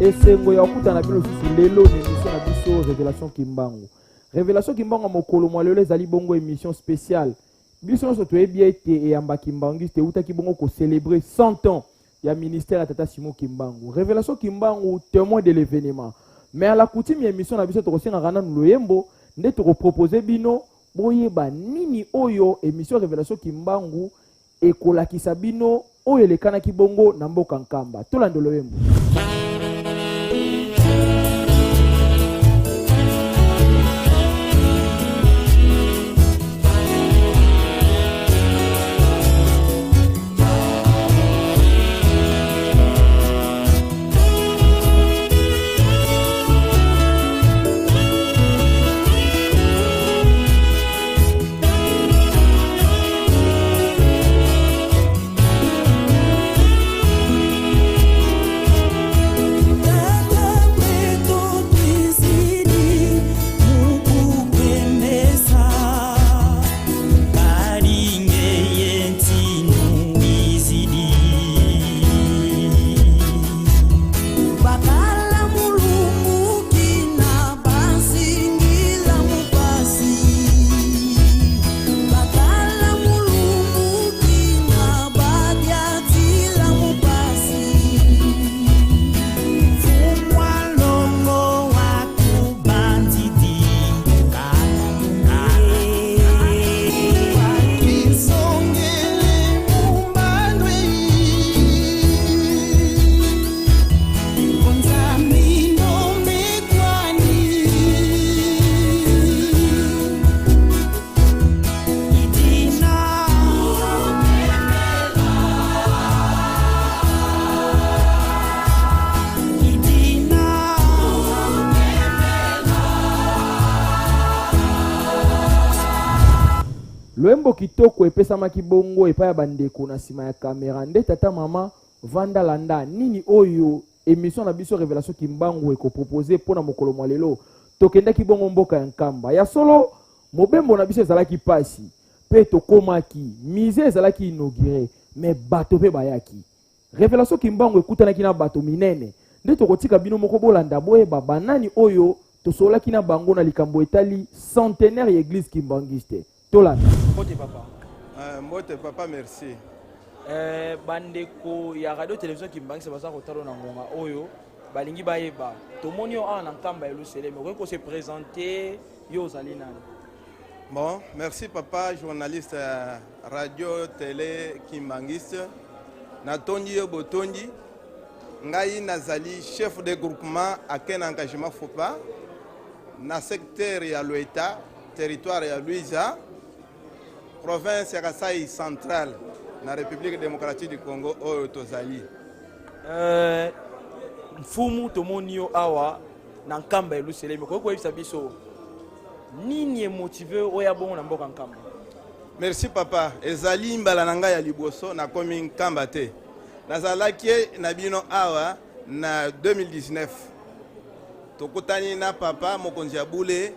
Esengo ya kokutana na bino lisusu lelo na emission na biso Revelation Kimbangu. Revelation Kimbangu ya mokolo mwa lelo ezali bongo emission spéciale. Biso nyonso toyebi ete eyamba Kimbanguiste eutaki bongo ko célébrer 100 ans ya ministère ya Tata Simon Kimbangu. Revelation Kimbangu, témoin de l'événement. Mais à la coutume ya émission na biso tokosengaka nanu loyembo nde tokopropose bino boyeba nini oyo émission Revelation Kimbangu ekolakisa bino oyo elekanaki bongo na mboka Nkamba. Tolanda loyembo. Loyembo kitoko epesamaki bongo epai ya bandeko na nsima ya kamera nde tata mama vanda landa nini oyo emission na biso Revelation Kimbangu ekopropose mpo na mokolo mwa lelo. Tokendaki bongo mboka ya Nkamba. Ya solo mobembo na biso ezalaki pasi mpe tokomaki musée ezalaki inaugure mais bato mpe bayaki. Revelation Kimbangu ekutanaki na bato minene nde tokotika bino moko bolanda boyeba banani oyo tosololaki na bango na likambo etali centenaire ya eglise kimbanguiste. Tolanda. Mbote papa. Mbote papa, merci. Bandeko ya radio télévision Kimbanguiste baza kotala na ngonga oyo balingi bayeba tomoni yo awa na Nkamba ya Yelusalemi, okoki ko se présenter, yo ozali nani? Bon, merci papa journaliste radio télé Kimbanguiste. Natondi yo botondi. Ngai nazali chef de groupement Aken Engagement Fopa na secteur ya Lueta, territoire ya Luiza, province ya Kasai Central na République démocratique du Congo oyo tozali. Mfumu tomoni yo awa na Nkamba ya Yelusalemi, okoki koyebisa biso nini emotive oya bongo na mboka Nkamba? Merci papa, ezali mbala na ngai ya liboso nakomi Nkamba te. Nazalaki na bino awa na 2019. Tokutani na papa mokonzi ya bule,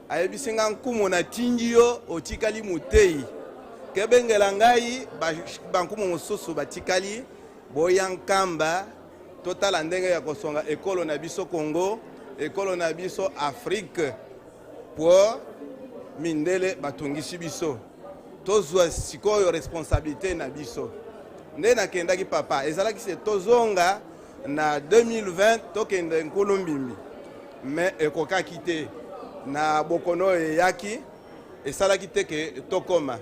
ayebisi nga nkumu natindi yo otikali motei, kebengela ngai bankumu mosusu batikali boya Nkamba totala ndenge ya kosonga ekolo na biso Congo, ekolo na biso Afrique, po mindele batungisi biso, tozwa sikoyo responsabilité na biso. Nde nakendaki papa, ezalaki se tozonga na 2020 tokende Nkulu Mbimbi, mais ekokaki te na bokono oyo eyaki, esalaki te ke tokoma.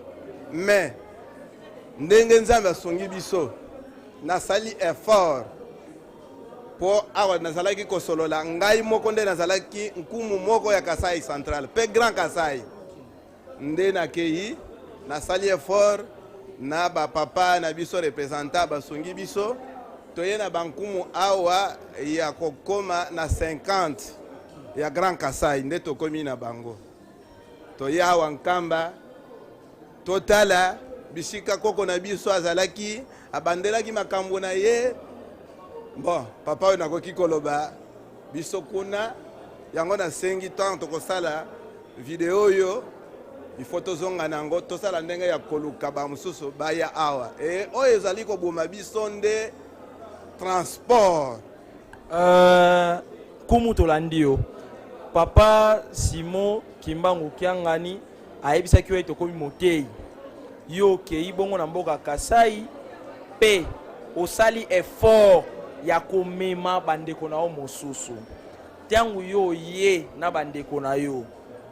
Mais ndenge Nzambe asungi biso, nasali effort po awa nazalaki kosolola ngai moko nde nazalaki nkumu moko ya Kasai Central pe Grand Kasai, nde nakei nasali effort na ba papa na biso représentant basungi biso, toye na bankumu awa ya kokoma na 50 ya Grand Kasai nde tokomi na bango. Toye awa Nkamba totala bisika koko na biso azalaki, abandelaki makambo na ye. Bon, papa oyo nakoki koloba biso kuna yango nasengi ntango tokosala video oyo il faut tozonga na yango, tosala ndenge ya koluka ba mosusu baya awa. E oyo ezali koboma biso nde transport. Nkumu, tolandi yo. Papa Simon Kimbangu Kiangani ayebisaki yo ete okomi motei. Yo okei bongo na mboka Kasai mpe osali effort ya komema bandeko na yo mosusu. Ntango yo oye na bandeko na yo,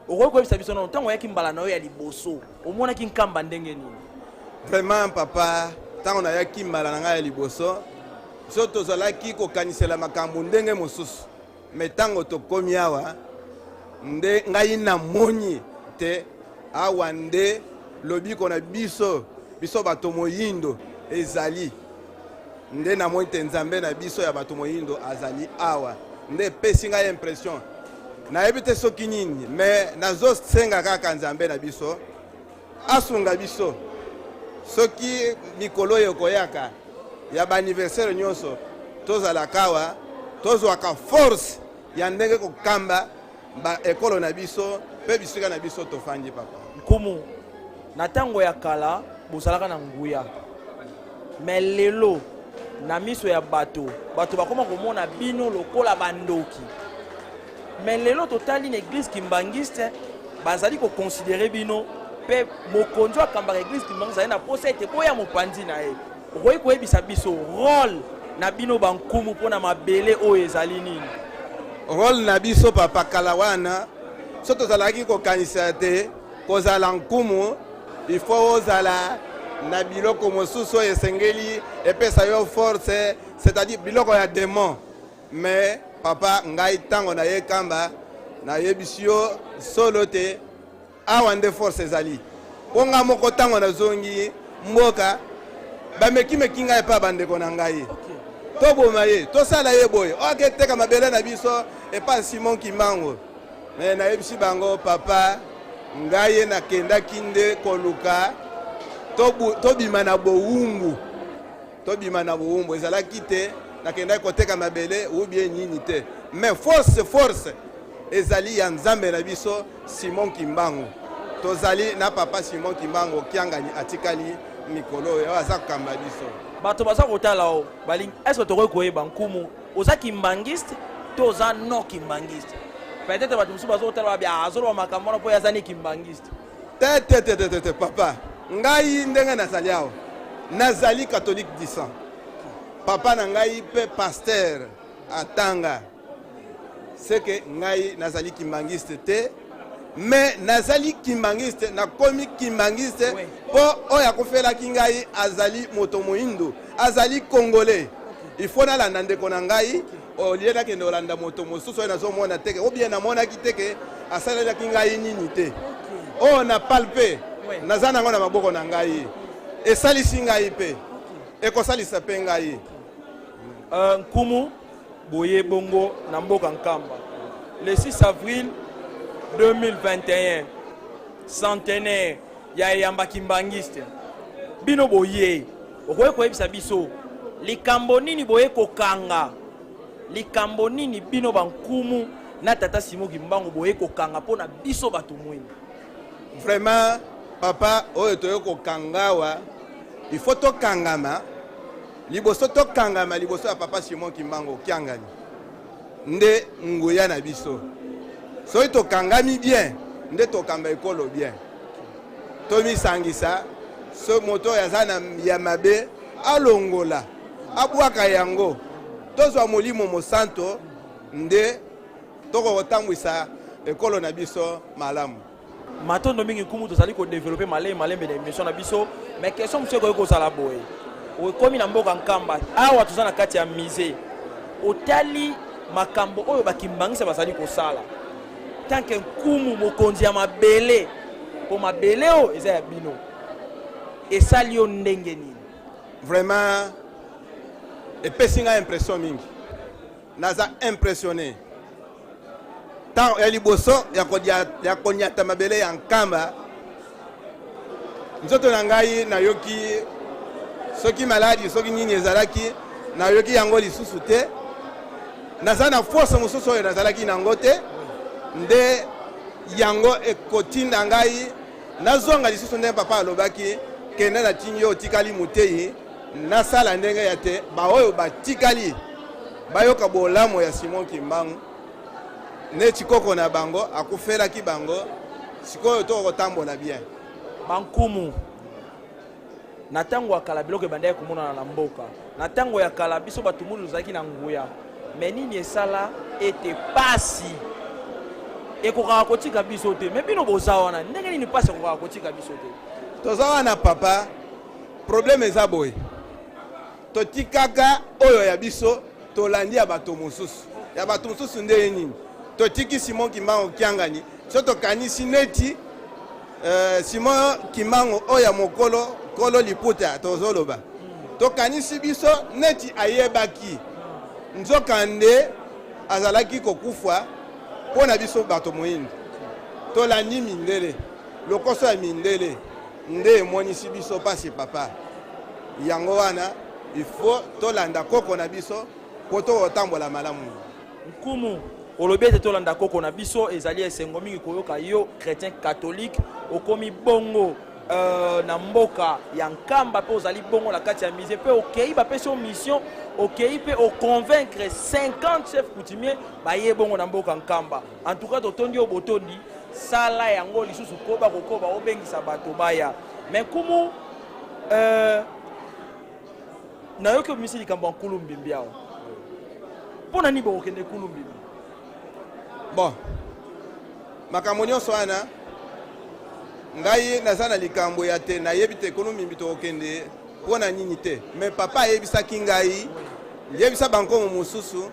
okoki koyebisa biso nano, ntango oyaki mbala na yo ya liboso, omonaki Nkamba ndenge nini? Vraiment papa, ntango nayaki mbala na ngai ya liboso, so tozalaki kokanisela makambo ndenge mosusu, me ntango tokomi awa nde ngai namoni te awa nde lobiko na biso, biso bato moyindo, ezali. Nde namoni te Nzambe na biso ya bato moyindo azali awa. Nde epesi ngai impression, nayebi te soki nini, me nazosenga kaka Nzambe na biso asunga biso. Soki mikolo oyo ekoyaka ya baanniversaire nyonso, tozalaka awa, tozwaka force ya ndenge kokamba baekolo na biso mpe bisika na biso tofandi, papa. Nkumu, na ntango ya kala bozalaka na nguya, me lelo na miso ya bato, bato bakoma komona bino lokola bandoki. Me lelo totali na église kimbangiste, bazali koconsidérer bino, mpe mokonzi oyo akambaka église kimbangiste azali na posa ete boya mopanzi na ye. Okoki koyebisa biso rôle na bino bankumu mpona mabele oyo ezali nini? Rôle na biso papa, kala wana so tozalaki kokanisa te kozala nkumu, il faut ozala na biloko mosusu oyo esengeli epesa yo force, c'est-à-dire biloko ya démon. Mais papa, ngai ntango naye Nkamba, nayebisi yo solo te, awa nde force ezali. Mpo nga moko, ntango nazongi mboka, bamekimeki ngai epa bandeko na ngai, toboma ye, tosala ye boye, oyo aketeka mabele na biso epa Simon Kimbangu. Me nayebisi bango, papa, ngai ye nakendaki nde koluka tobima na bowumbu. Tobima na bowumbu ezalaki te nakendaki koteka mabele ou bien nini te, mais force ezali ya Nzambe na biso Simon Kimbangu. Tozali na papa Simon Kimbangu Kiangani, atikali mikolo oyo aza kokamba biso. Bato baza kotala o balingi, est ce que tokoki koyeba, nkumu, oza kimbangiste to oza non kimbangiste? Peut-être bato mosusu baza kotala, babi azoloba makambo wana mpo ye aza ni kimbangiste. Te, te, te, te, te, te, papa. Ngai ndenge nazali awa, nazali catholique du sang. Papa na ngai mpe pasteur atanga seke. Ngai nazali kimbangiste te, mais nazali kimbangiste, nakomi kimbangiste mpo oyo akufelaki ngai azali moto moyindo, azali congolais. Il faut nalanda ndeko na ngai au lieu nakende kolanda moto mosusu oyo nazomona teke ou bien namonaki teke asalelaki ngai nini te. Oyo na palpe, naza nango na maboko na ngai, esalisi ngai mpe ekosalisa mpe ngai. Nkumu, boye bongo na mboka Nkamba le 6 avril 2021, centenaire ya eyamba kimbangiste, bino boye, okoki koyebisa biso likambo nini boye kokanga, likambo nini bino bankumu na tata Simon Kimbangu boye kokanga mpona biso bato mwindu? Vraiment papa, oyo toye kokanga awa, il faut tokangama liboso, tokangama liboso ya papa Simon Kimbangu Kiangani. Nde nguya na biso. Soki tokangami bien, nde tokamba ekolo bien. Tomisangisa. So moto oyo aza na ya mabe, alongola, abwaka yango, tozwa Molimo Mosanto, nde tokokotambwisa ekolo na biso malamu. Matondo mingi, nkumu. Tozali kodévelopper malembe malembe na émission na biso, mais question mosusu ekoki kozala boye: okomi na mboka Nkamba awa, toza na kati ya musée, otali makambo oyo bakimbangisa bazali kosala. Tant que nkumu, mokonzi ya mabele, mpo mabele oyo eza ya bino, esali yo ndenge nini? Vraiment epesi ngai impression mingi. Naza impressionné. Ntango ya liboso ya konyata mabele ya Nkamba, nzoto na ngai nayoki soki maladi, soki nini ezalaki, nayoki yango lisusu te. Naza na force mosusu oyo nazalaki nango te. Nde yango ekotinda ngai nazonga lisusu ndenge papa alobaki: kende, natindi yo, otikali motei, nasala ndenge ya te baoyo batikali. Bayoka bolamu ya Simon Kimbangu neti koko na bango akufelaki bango, sikoyo tokotambola bien. Bankumu, na ntango ya kala biloko ebandaki komonana na mboka. Na ntango ya kala biso bato mwindu tozalaki na nguya, mais nini esala ete pasi ekokaka kotika biso te? Mais bino boza wana, ndenge nini pasi ekokaka kotika biso te? Toza wana papa, problème eza boye, totikaka oyo ya biso, tolandi ya bato mosusu. Ya bato mosusu ndenge nini? Totiki Simon Kimbangu Kiangani, so tokanisi neti Simon Kimbangu oyo ya mokolo kolo liputa tozoloba, tokanisi biso neti ayebaki, nzokande azalaki kokufa mpo na biso bato moyindo. Tolandi mindele, lokoso ya mindele nde emonisi biso pasi papa. Yango wana il faut tolanda koko na biso po tokotambola malamu. Nkumu, olobi ete tolanda koko na biso, ezali esengo mingi koyoka yo chretien catholique okomi bongo na mboka ya Nkamba pe ozali bongo na kati ya musée pe okei bapesi yo mission, okei pe oconvaincre 50 chefs coutumiers baye bongo na mboka Nkamba. En tout cas totondi yo botondi, sala yango lisusu, koba kokoba obengisa bato baya. Mais Nkumu, nayoki obimisi likambo ya Nkulu Mbimbi awa. Mpo na nini bokokende Nkulu Mbimbi? Bon, makambo nyonso wana ngai naza na likambo ya te, nayebi te Nkulu Mbimbi tokokende mpo na nini te. Mais papa ayebisaki ngai, yebisa bankomo mosusu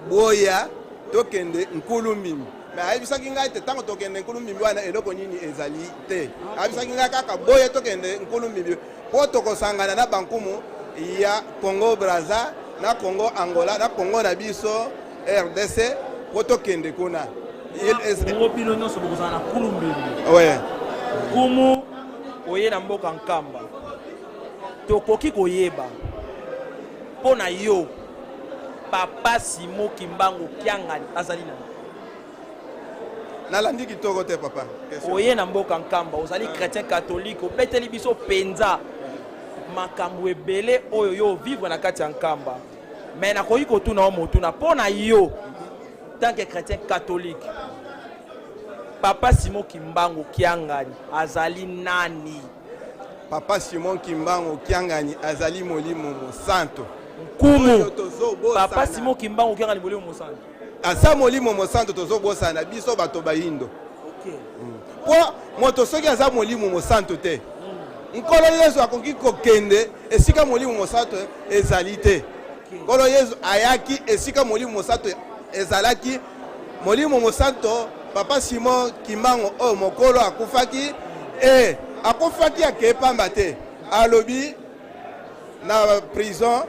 boya tokende Nkulu Mbimbi. Mais ayebisaki ngai te ntango tokende Nkulu Mbimbi wana eloko nini ezali te. Ayebisaki ngai kaka boya tokende Nkulu Mbimbi mpo tokosangana na bankumu ya Congo Brazza na Congo Angola na Congo na biso RDC mpo tokende kuna. Congo bino nyonso bokozala na Nkulu Mbimbi. Ouais. Nkumu oye na mboka Nkamba, tokoki koyeba mpo na yo papa Simon Kimbangu Kiangani azali nani? Nalandi kitoko te papa. Oye na mboka Nkamba, ozali chrétien catholique, obeteli biso penza makambo ebele oyo yo vivre na kati ya Nkamba. Mais nakoki kotuna yo motuna mpo na yo tant que chrétien catholique, papa Simon Kimbangu Kiangani azali nani? Papa Simon Kimbangu Kiangani azali molimo mosanto. Nkumu, papa Simon Kimbangu Kiangani molimo mosanto. Aza molimo mosanto, tozobosana biso bato bayindo. Po moto soki aza molimo mosanto te, Nkolo Yesu akoki kokende esika molimo mosanto ezali te. Nkolo Yesu ayaki esika molimo mosanto ezalaki. Molimo mosanto papa Simon Kimbangu oyo mokolo akufaki, akufaki akei pamba te. Alobi na prison,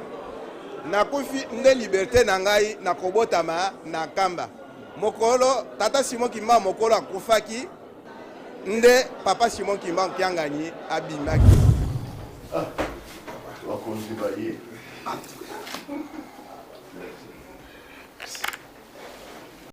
nakufi nde liberté na ngai nakobotama na Nkamba. Mokolo tata Simon Kimbangu mokolo akufaki nde papa Simon Kimbangu Kiangani abimaki. Bakonzi baye.